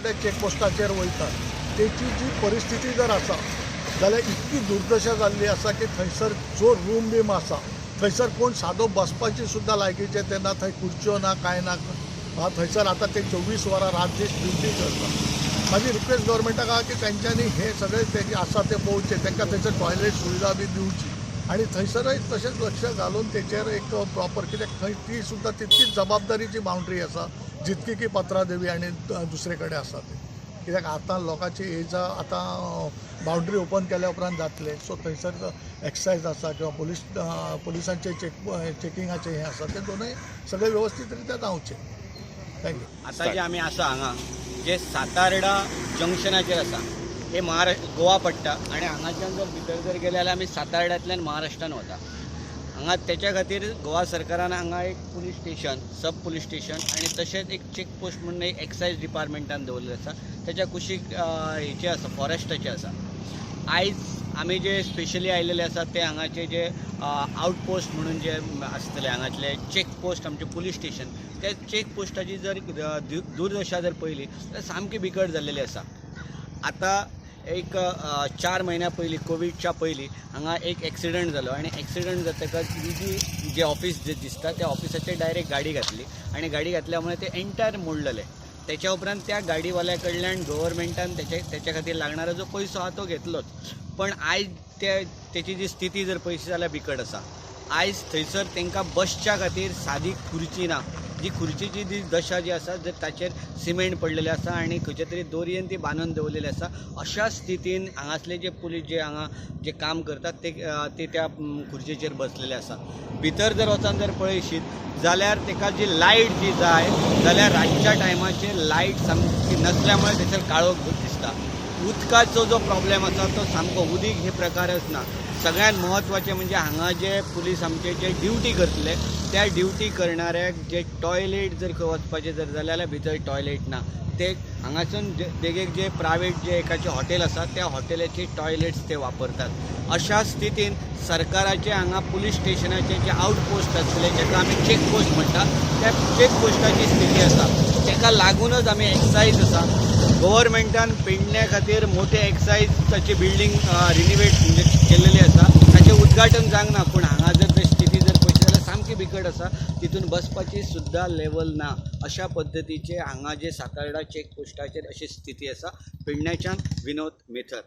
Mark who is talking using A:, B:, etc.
A: पात्राड्या चेकपोस्टाचेर वयतात तेची जी परिस्थिती जर आसा जाल्यार इतकी दुर्दशा जाल्ली आसा की थंयसर जो रूम बीम आसा थंयसर कोण सादो बसपाची सुद्दां लायकीचे ते ना. थंय खुर्च्यो ना, कांय ना. थंयसर आतां ते 24 वरां रात दीस ड्युटी करता. म्हाजी रिक्वेस्ट गव्हर्मेंटाक आहा की तेंच्यांनी हे सगळे ते आसा ते पळोवचे, तांकां थंयसर टॉयलेट सुविधा बी दिवची आनी थंयसरय तशेंच लक्ष घालून तेचेर एक प्रॉपर, कित्याक थंय ती सुद्दां तितकीच जबाबदारीची बाउंड्री आसा जितकी की पत्रादेवी आनी दुसरे कडेन आसा ते. कित्याक आतां लोकांची एजा आतां बाउंड्री ओपन केल्या उपरांत जातले. सो थंयसर एक्सायज आसा किंवा पुलिसांचे चेकिंगाचे हें आसा, ते दोनूय सगळे व्यवस्थीत रित्या जावचे. Thank you.
B: आतां जे आमी आसा हांगा जे सातार्डा जंक्शनाचेर आसा, हे महाराष्ट्र गोवा पडटा आनी हांगाच्यान जर भितर जर गेले जाल्यार आमी सातार्ड्यांतल्यान महाराष्ट्रान वता. हांगा तेच्या खातीर गोवा सरकारान हांगा एक police station, sub police station आनी तशेंच एक चेक पोस्ट म्हणून एक एक्सायज डिपार्टमेंटान दवरलें आसा. तेच्या कुशीक हेचें आसा, फॉरेस्टाचें आसा. आयज आमी जे स्पेशली आयलेले आसा ते हांगाचे जे आउटपोस्ट म्हणून जे आसतले हांगातले चेक पोस्ट, आमचे पुलीस स्टेशन, त्या चेक पोस्टाची जर दुर्दशा जर पळयली जाल्यार सामकी बिकट जाल्लेली आसा. आतां एक 4 म्हयन्या पयलीं, कोविडच्या पयलीं हांगा एक एक्सिडंट जालो आनी एक्सिडंट जातकच ही जी जे ऑफिस जे दिसता त्या ऑफिसाचेर डायरेक्ट गाडी घातली आनी गाडी घातल्या मुळे ते एंटायर मोडलेले. तेच्या उपरांत त्या गाडीवाल्या कडल्यान गव्हर्मेंटान तेच्या खातीर लागणारो जो पयसो आहा तो घेतलोच, पण आयज ते तेची जी स्थिती जर पळयशी जाल्यार बिकट आसा. आयज थंयसर तांकां बसच्या खातीर सादी खुर्ची ना. जी खुर्चीची जी दशा जी आसा, जर ताचेर सिमेंट पडलेलें आसा आनी खंयच्या तरी दोरयेन ती बांदून दवरलेली आसा. अशा स्थितीन हांगासले जे पुलीस जे हांगा जे काम करतात ते ते त्या खुर्चेचेर बसलेले आसा. भितर जर वचून जर पळयशीत जाल्यार ताका जी लायट जी जाय जाल्यार रातच्या टायमाचेर लायट सामकी नसल्या मुळे थंयसर काळोख दिसता. उदकाचो जो प्रॉब्लेम आसा तो सामको, उदीक हे प्रकारच ना. सगळ्यात म्हत्वाचें म्हणजे हांगा जे पुलीस आमचे जे ड्युटी करतले त्या ड्युटी करणाऱ्याक जे टॉयलेट जर खंय वचपाचें जर जालें जाल्यार भितर टॉयलेट ना. ते हांगासून देगेक जे प्रायवेट जे एकाचें हॉटेल आसा त्या हॉटेलाचे टॉयलेट्स ते वापरतात. अशा स्थितीन सरकाराचे हांगा पुलीस स्टेशनाचे जे आउटपोस्ट आसले, जेका आमी चेक पोस्ट म्हणटा, त्या चेक पोस्टाची स्थिती आसा. ताका लागूनच आमी एक्सायज आसा, गव्हर्मेंटान पेडण्या खातीर मोठे एक्सायजाची बिल्डींग रिनिवेट म्हणजे केल्लेली आसा, ताचें उद्घाटन जावंक ना. पूण हांगा जर ते स्थिती जर पळयशी जाल्यार सामकी बिकट आसा. तितून बसपाची सुद्दां लेवल ना. अशा पद्दतीचे हांगा जे सातार्डा चेक पोस्टाचेर अशी स्थिती आसा. पेडण्याच्यान विनोद मेथर.